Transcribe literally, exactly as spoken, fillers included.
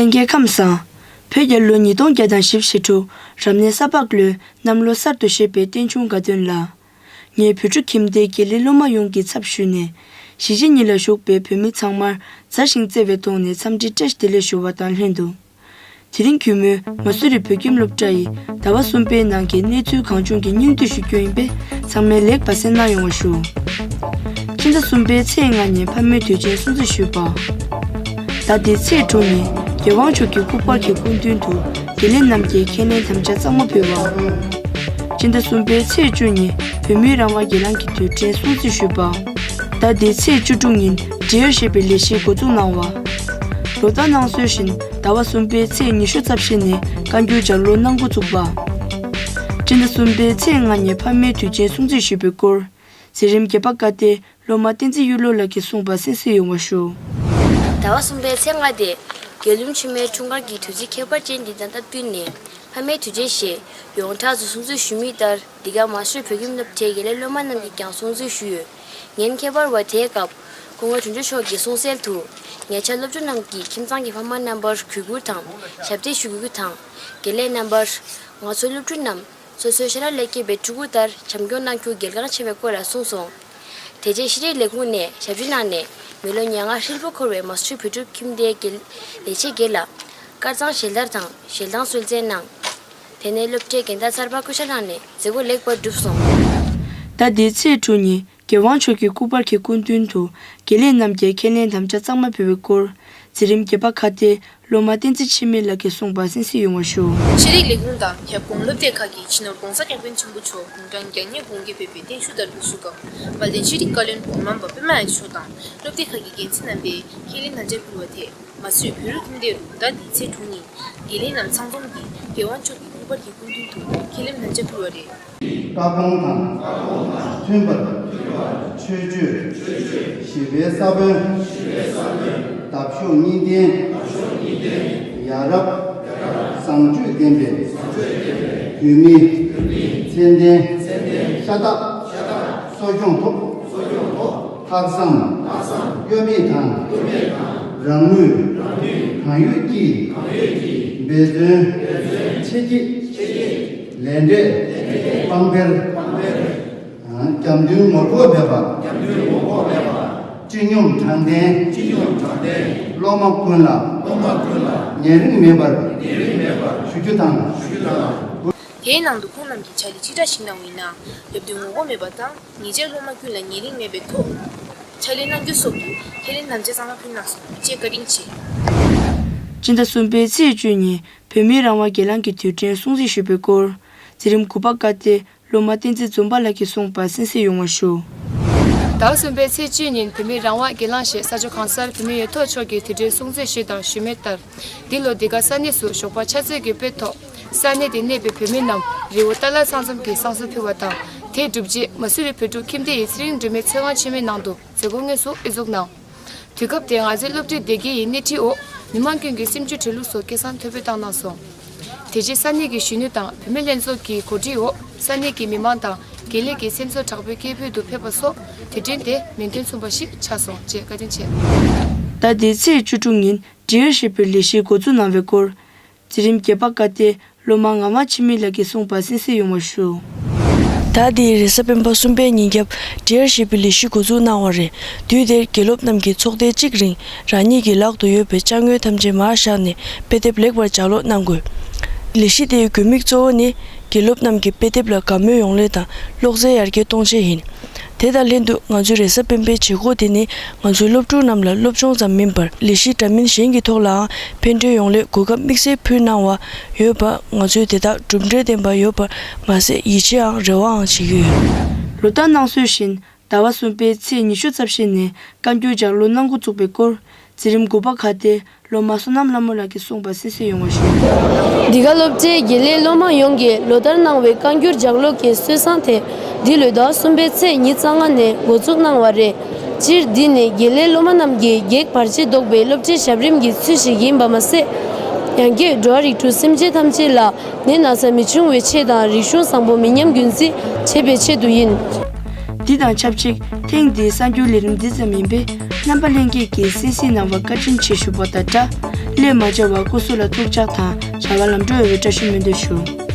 རྒྱལ་ཁམས་བཟང་། བོད་རྒྱལ་ལོ་ཉིས་སྟོང་བརྒྱ་དང་བཞི་བཅུ་ཞེ་དྲུག་རབ་གནས་ས་ཕག་ལོའི་གནམ་ལོ་གསར་དུ་བཞད་པའི་བསྟན་ཆུང་དགའ་སྟོན་ལ། ངས་བོད་ཕྲུག་ཁྱིམ་སྡེའི་དགེ་ལས་སློབ་མ་ཡོངས་ཀྱི་ཚབ་ཞུས་ནས། གཞིས་བྱེས་གཉིས་ལ་བཞུགས་པའི་བོད་མི་ཚང་མར་མཛའ་ཞིང་བརྩེ་བའི་ཐོག་ནས་འཚམས་འདྲི་བཀྲ་ཤིས་བདེ་ལེགས་ཞུ་བ་དང་ལྷན་དུ། དེ་རིང་གུས་མོས་མ་སུ་རི་བོད་ཁྱིམ་སློབ་གྲྭ་ཡི་ཟླ་བ་གསུམ་པའི་ནང་གི་གནས་ཚུལ་གང་བྱུང་གི་སྙིང་བསྡུས་ཤིག་བསྐྱོན་ཡིན་པས། ཚང་མས་ལེགས་པར་གསན་གནང་ཡོང་བ་ཞུ། སྤྱི་ཟླ་གསུམ་པའི་ཚེས་ལྔ་ཉིན་ཕ་མའི་དུས་ཆེན་སྲུང་བརྩི་ཞུས་པ། ཟླ་འདིའི་ཚེས་དྲུག་ཉིན་རྒྱལ་དབང་མཆོག་གི་སྐུ་པར་གྱི་སྐུ་མདུན་དུ་དགེ་ལས་རྣམས་ཀྱིས་ཁས་ལེན་དམ་བཅའ་གཙང་མ་ཕུལ་བ། སྤྱི་ཟླ་གསུམ་པའི་ཚེས་བཅུ་ཉིན་བོད་མིའི་རང་དབང་སྒེར་ལངས་ཀྱི་དུས་དྲན་སྲུང་བརྩི་ཞུས་པ། ཟླ་འདིའི་ཚེས་བཅུ་དྲུག་ཉིན་འབྲེལ་ཡོད་ཞེས་པའི་ལས་གཞི་འགོ་འཛུགས་གནང་བ། ལོ་ལྟར་གནང་སྲོལ་བཞིན་ཟླ་བ་གསུམ་པའི་ཚེས་ཉི་ཤུ་རྩ་བཞི་ནས་བཀའ་འགྱུར་ལྗགས་ཀློག་གནང་འགོ་བཙུགས་པ། སྤྱི་ཟླ་གསུམ་པའི་ཚེས་ལྔ་ཉིན་ཕ་མའི་དུས་ཆེན་སྲུང་བརྩི་ཞུས་པའི་སྐོར། འཛིན་རིམ་བརྒྱད་པ་ཀ་སྡེ་སློབ་མ་བསྟན་འཛིན་གཡུ་ལོ་ལགས་ཀྱིས་གསུངས་པ་གསན་གཟིགས་ཡོང་བ་ཞུ། ཟླ་བ་གསུམ་པའི་ཚེས་ལྔ་སྟེ། རྒྱལ་ཡུམ་ཆེན་མོའི་འཁྲུངས་སྐར་གྱི་དུས་ཚིགས་ཁྱད་པར་ཅན་འདི་དང་སྟབས་བསྟུན་ནས། ཕ་མའི་དུས་ཆེན་ཞེས་ཡོངས་གྲགས་སུ་སྲུང་བརྩི་ཞུ་མུས་ལྟར། འདི་ག་མ་སུ་རི་བོད་ཁྱིམ་སློབ་གྲྭའི་དགེ་ལས་སློབ་མ་རྣམས་ཀྱིས་ཀྱང་སྲུང་བརྩི་ཞུས་ཡོད། ཉིན་ཁྱད་པར་བ་དེའི་སྐབས། སྐུ་ངོ་དོན་གྲུབ་མཆོག་གིས་གསུངས་གསལ་དུ། ཉེ་ཆར་སློབ་ཕྲུག་རྣམས་ཀྱིས་ཁྱིམ་ཚང་གི་ཕ་མ་རྣམ་པར་གུས་བཀུར་དང་ཞབས་འདེགས་ཞུ་དགོས་ཀྱི་དང་། དགེ་ལས་རྣམ་པར། ང་ཚོའི་སློབ་ཕྲུག་རྣམས་སོ་སོའི་ཤ་ཁྲག་ལས་སྐྱེས་པའི་ཕྲུ་གུ་ལྟར་བྱམས་སྐྱོང་གནང་རྒྱུ་གལ་འགངས་ཆེ་བའི་སྐོར་ལ་གསུངས་སོང་། དེ་རྗེས་ཤེས་རིག་ལས་ཁུངས་ནས་ཞབས་ཞུ་གནང་ནས། མི་ལོ་ཉེར་ལྔ་ཧྲིལ་པོ་འཁོར་བའི་མ་སུ་རི་བོད་ཕྲུག་ཁྱིམ་སྡེའི་དགེ་ལས་བྱེད་བརྒྱད་ལ་དཀར་གཙང་ཞལ་དར་དང་ཞལ་ཐང་གསོལ་སྩལ་གནང་། དེ་ནས་སློབ་གྲྭའི་འགན་བདག་ཚར་པ་སྐུ་ཕྱྭ་གནང་ནས་མཛད་སྒོ་ལེགས་པར་གྲུབ་སོང་། ཟླ་འདིའི་ཚེས་དྲུག་ཉིན་རྒྱལ་དབང་མཆོག་གི་སྐུ་པར་གྱི་སྐུ་མདུན་དུ་དགེ་ལས་རྣམས་ཀྱིས་ཁས་ལེན་དམ་བཅའ་གཙང་མ་ཕུལ་བའི་སྐོར། འཛིན་རིམ་བརྒྱད་པ་ཁ་སྡེའི་སློབ་མ་བསྟན་འཛིན་འཆི་མེད་ལགས་ཀྱིས་གསུངས་པ་གསན་གཟིགས་ཡོང་བ་ཞུ། ཤེས་རིག་ལས་ཁུངས་དང་ཁྱབ་ཁོངས་སློབ་སྡེ་ཁག་གིས་ཕྱི་ནང་༸གོང་ས་༸སྐྱབས་མགོན་ཆེན་པོ་མཆོག་དགུང་གྲངས་གྱ་ལྔའི་དགུང་ལོ་ཕེབས་པའི་བརྟན་བཞུགས་ལྟར་དུ་བཞུགས་སྐབས། དཔལ་ལྡན་ཤེས་རིག་བཀའ་བློན་གོང་མ་པདྨ་ཨ་ཅེ་མཆོག་དང་སློབ་སྡེ་ཁག་གི་འགན་འཛིན་རྣམ་པས་ཁས་ལེན་དམ་བཅའ་ཕུལ་བ་དེས། མ་སུ་རི་བོད་ཕྲུག་ཁྱིམ་སྡེ་རུ་ཟླ་འདིའི་ཚེས་དྲུག་ཉིན་དགེ་ལས་རྣམས་ཚང་འཛོམས་ཀྱིས་རྒྱལ་དབང་མཆོག་གི་སྐུ་པར་གྱི་སྐུ་མདུན་དུ་ཁས་ལེན་དམ་བཅའ་ཕུལ་བ་རེད། བཀའ་དགོངས་དང་མཐུན་པར་ཆོས་སྤྱོད་ཞི་བའི་ས་བོན། འདབ་གཤོག་གཉིས་ལྡན་ཡ་རབས་བཟང་སྤྱོད་ལྡན་པའི་བོད་མི་ཚད་ལྡན་ཤ་སྟག་གསོ་སྐྱོང་ཐོག་ལྷག་བསམ་གཡོ་མེད་དང་རང་ངོས་གང་ཡོད་ཀྱིས་འབད་བརྩོན་ཆེ་བསྐྱེད་ལས་འབྲས་དཔང་འཕེར། རྒྱབ་མདུན་ངོ་ལྐོག་མེད་པ། སྤྱི་སྙོམས་དྲང་བདེན། སློབ་མ་ཀུན་ལ། ཉེ་རིང་མེད་པར། ཞུ་རྒྱུ་དང་། དེའི་ནང་དུ་ཁོང་རྣམས་ཀྱིས་ཕྱག་ལས་ཅི་འདྲ་ཞིག་གནང་བ་ཡིན་ན། རྒྱབ་མདུན་ངོ་ལྐོག་མེད་པ་དང་ཉེ་ཆར་སློབ་མ་ཀུན་ལ་ཉེ་རིང་མེད་པའི་ཐོག་ཕྱག་ལས་གནང་རྒྱུ་སོགས་ཀྱི་ཁས་ལེན་དམ་བཅའ་གཙང་མ་ཕུལ་གནང་སོང་ཅེས་བཀའ་དྲིན་ཆེ། སྤྱི་ཟླ་གསུམ་པའི་ཚེས་བཅུ་ཉིན་བོད་མིའི་རང་དབང་སྒེར་ལངས་ཀྱི་དུས་དྲན་སྲུང་བརྩི་ཞུས་པའི་སྐོར། འཛིན་རིམ་དགུ་པ་ཀ་སྡེའི་སློབ་མ་བསྟན་འཛིན་འཛོམས་པ་ལགས་ཀྱིས་གསུངས་པ་གསན་གཟིགས་ཡོང་བ་ཞུ། ཟླ་བ་གསུམ་པའི་ཚེས་བཅུ་ཉིན་བོད་མིའི་རང་དབང་སྒེར་ལངས་ཞེས་ས་ཕྱོགས་གང་སར་བོད་མི་ཡོད་ཐོག་ཕྱོགས་ཀྱིས་དུས་དྲན་སྲུང་བརྩི་ཞུས་དང་ཞུ་མུས་ལྟར། འདི་ལོ་འདི་ག་ས་གནས་སུ་ཞོགས་པ་ཕྱག་ཚོད་ཀྱི་དཔེ་ཐོག་ས་གནས་དེར་གནས་པའི་བོད་མི་རྣམས་རི་བོ་ཏཱ་ལ་ཚང་འཛོམས་ཀྱི་བསང་གསོལ་ཕུལ་བ་དང་། དེ་གྲུབ་རྗེས་མ་སུ་རི་བོད་ཕྲུག་ཁྱིམ་སྡེ་ཡི་ཚེ་རིང་སྒྲོལ་མའི་ཚེ་དབང་ཆེན་མོའི་ནང་དུ་མཛད་སྒོ་དངོས་སུ་དབུ་འཛུགས་གནང་། དུས་སྐབས་དེར་ང་ཚོའི་སློབ་གྲྭའི་སྡེ་དགེ་ཡི་སྣེ་ཁྲིད་འོག་མི་མང་ཀུན་གྱིས་སེམས་རྒྱུད་བྲལ་ལུགས་སོགས་སྐད་གསང་མཐོན་པོས་བཏང་གནང་སོང་། དེ་རྗེས་ས་གནས་ཀྱི་གཞོན་ནུ་དང་བུད་མེད་ལྷན་ཚོགས་ཀྱི་གོ་སྒྲིག་འོག་ས་གནས་ཀྱི་མི་མང་དང་དགེ་ལས་ཀྱི་སེམས་ཚོར་དྲག་པོའི་སྐད་འབོད་དུ་ཕེབས་པ་སོགས་དུས་དྲན་དེ་མིང་དོན་མཚུངས་པ་ཞིག་ཆགས་སོང་ཅེས་བཀའ་དྲིན་ཆེ། ཟླ་འདིའི་ཚེས་བཅུ་དྲུག་ཉིན་འབྲེལ་ཡོད་ཞེས་པའི་ལས་གཞི་འགོ་འཛུགས་གནང་བའི་སྐོར། འཛིན་རིམ་བརྒྱད་པ་ཀ་སྡེའི་སློབ་མ་ངག་དབང་འཆི་མེད་ལགས་ཀྱིས་གསུངས་པ་གསན་གཟིགས་ཡོང་བ་ཞུ། ཟླ་འདིའི་རེས་གཟའ་སྤེན་པ་གསུམ་པའི་ཉིན་རྒྱབ་འབྲེལ་ཡོད་ཞེས་པའི་ལས་གཞི་འགོ་འཛུགས་གནང་བ་རེད། དུས་དེར་དགེ་སློབ་རྣམས་ཀྱིས་ཚོགས་ཐེངས་གཅིག་རིང་རང་ཉིད་ཀྱི་ལག་ཏུ་ཡོད་པའི་ཅ་དངོས་ཐམས་ཅད་མར་བཞག་ནས་དཔེ་དེབ་ལེགས་པར་ལྗགས་ཀློག་གནང་དགོས། ལས་གཞི་དེའི་དགོས་དམིགས་གཙོ་བོ་ནི་དགེ་སློབ་རྣམས་ཀྱི་དཔེ་དེབ་ལ་དགའ་མོས་ཡོང་སླད་དང་ཀློག་རྩལ་ཡར་རྒྱས་གཏོང་ཆེད་ཡིན། དེ་དང་ལྷན་དུ་ང་ཚོའི་རེས་གཟའ་སྤེན་པའི་བྱེད་སྒོ་དེ་ནི་ང་ཚོའི་སློབ་ཕྲུག་རྣམས་ལ་སློབ་སྦྱོང་ཙམ་མིན་པར་ལས་གཞི་འདྲ་མིན་གཞན་གྱི་ཐོག་ལའང་ཕན་འབྲས་ཡོང་སླད་གོ་སྐབས་དམིགས་བསལ་ཕུལ་གནང་བ་ཡོད་པ་ང་ཚོས་དེ་དག་གྲུབ་འབྲས་ལྡན་པ་ཡོད་པར་མ་ཟད་ཡིད་ཆེས་ཨང་རེ་བའང་བྱེད་ཀྱི་ཡོད། ལོ་ལྟར་གནང་སྲོལ་བཞིན་ཟླ་བ་གསུམ་པའི་ཚེས་ཉི་ཤུ་རྩ་བཞི་ནས་བཀའ་འགྱུར་ལྗགས་ཀློག་གནང་འགོ་བཙུགས་པའི་སྐོར། འཛིན་རིམ་དགུ་པ་ཁ་སྡེའི་སློབ་མ་བསོད་ནམས་ལྷ་མོ་ལགས་ཀྱིས་གསུངས་པ་གསན་གཟིགས་ཡོང་བ་ཞུ། འདི་ག་སློབ་གྲྭའི་དགེ་ལས་སློབ་མ་ཡོངས་ཀྱིས་ལོ་ལྟར་གནང་བའི་བཀའ་འགྱུར་ལྗགས་ཀློག་གི་སྲོལ་བཟང་དེ་འདི་ལོའི་ཟླ་བ་གསུམ་པའི་ཚེས་ཉི་ཤུ་རྩ་ལྔ་ནས་འགོ་འཛུགས་གནང་བ་རེད། སྤྱིར་འདི་ནི་དགེ་ལས་སློབ་མ་རྣམས་ཀྱི་གེགས་བར་ཆད་བཟློག་པའི་སློབ་ཁྲིད་ཞབས་རིམ་གྱི་ཚུལ་ཞིག་ཡིན་པ་མ་ཟད། ཡང་སྒོས་འགྲོ་བ་རིགས་དྲུག་སེམས་ཅན་ཐམས་ཅད་ལ་ནད་ན་ཚ་མི་འབྱུང་བའི་ཆེད་དང་རིག་གཞུང་བཟང་པོ་མི་ཉམས་རྒྱུན་འཛིན་བྱེད་པའི་ཆེད་དུ་ཡིན། འདི་དང་ཆབས་ཅིག་ཐེངས་འདིའི་གསར་འགྱུར་ལས་རིམ་འདི་ཙམ་ཡིན་པས། རྣམ་པ་ལྷན་རྒྱས་ཀྱིས་གསན་གཟིགས་གནང་བར་བཀའ་དྲིན་ཆེ་ཞུ་བ་དང་སྦྲགས། བློས་མ་བྱས་པར་སྐུ་གཟུགས་ལ་ཐུགས་ཅག་དང་བྱ་བ་ལམ་འགྲོ་འོས་པའི་བཀྲ་ཤིས་སྨོན་འདུན་ཞུ།